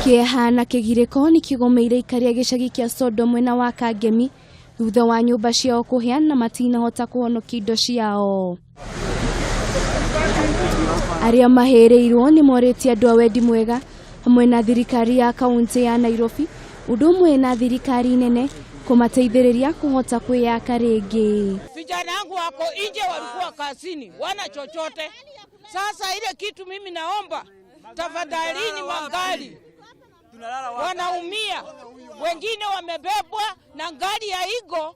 Kĩeha na kĩgirĩko nĩ kĩgomeire ikaria gĩcagi kĩa Sodo mwena wa Kangemi thutha wa nyũmba ciao kũhĩa na matinahota kũhonokia indo ciao. Arĩa mahĩrĩirwo nĩ morĩtie andũ a wendi mwega hamwe na thirikari ya kaunti ya Nairobi ũndũ ũmwe na thirikari nene kũmateithĩrĩria kũhota kwĩyaka rĩngĩ. Vijana wangu wako nje, walikuwa kazini, wana chochote. Sasa ile kitu mimi naomba tafadhalini, magari wanaumia, wengine wamebebwa na ngari ya Igo.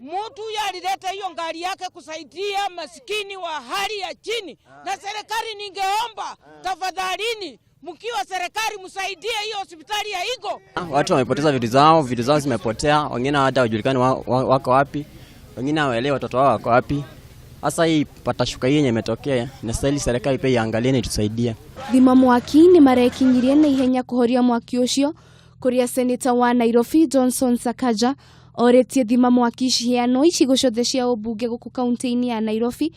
Mtu huyo alileta hiyo ngari yake kusaidia masikini wa hali ya chini, na serikali ningeomba tafadhalini, mkiwa serikali msaidie hiyo hospitali ya Igo. Watu wamepoteza vitu zao zimepotea, wengine hata hawajulikani wako wapi, wengine hawaelewi watoto wao wako wapi. Sasa hii patashuka hii yenye imetokea inastahili serikali pia iangalie na itusaidie. Thima mwaki nĩ marekinyirie na ihenya kũhoria mwaki ũcio kũrĩa seneta wa Nairobi Johnson Sakaja orĩtie thima mwaki ciheanwo icigo ciothe cia ũmbunge gũkũ kaunti-inĩ ya Nairobi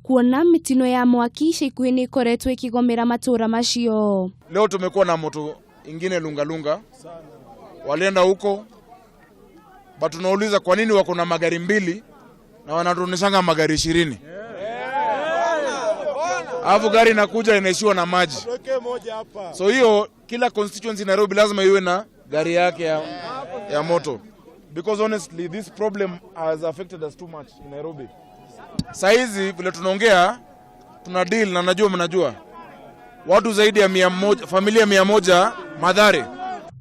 kuona mĩtino ya mwaki ica ikuhĩ nĩ ĩkoretwo ĩkĩgomera matũra macio. Leo tumekuwa na moto ingine Lungalunga, walienda huko but tunauliza kwa nini wako na magari mbili na wanatuonyeshanga magari 20, alafu gari inakuja inaishiwa na maji. So hiyo kila constituency Nairobi lazima iwe na gari yake ya moto because honestly this problem has affected us too much in Nairobi. Saa hizi vile tunaongea tuna deal na najua mnajua watu zaidi ya 100, familia 100 Mathare.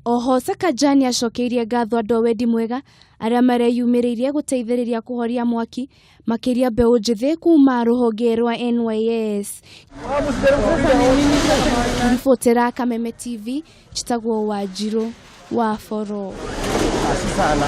Oho Sakaja nĩ acokeirie ngatho andũ a wendi mwega arĩa mareyumĩrĩirie gũteithĩrĩria kũhoria mwaki makĩria mbeũ njĩthĩ kuma rũhonge rwa NYS. Ribotera Kameme TV, njĩtagwo Wanjirũ wa Boro. Sana.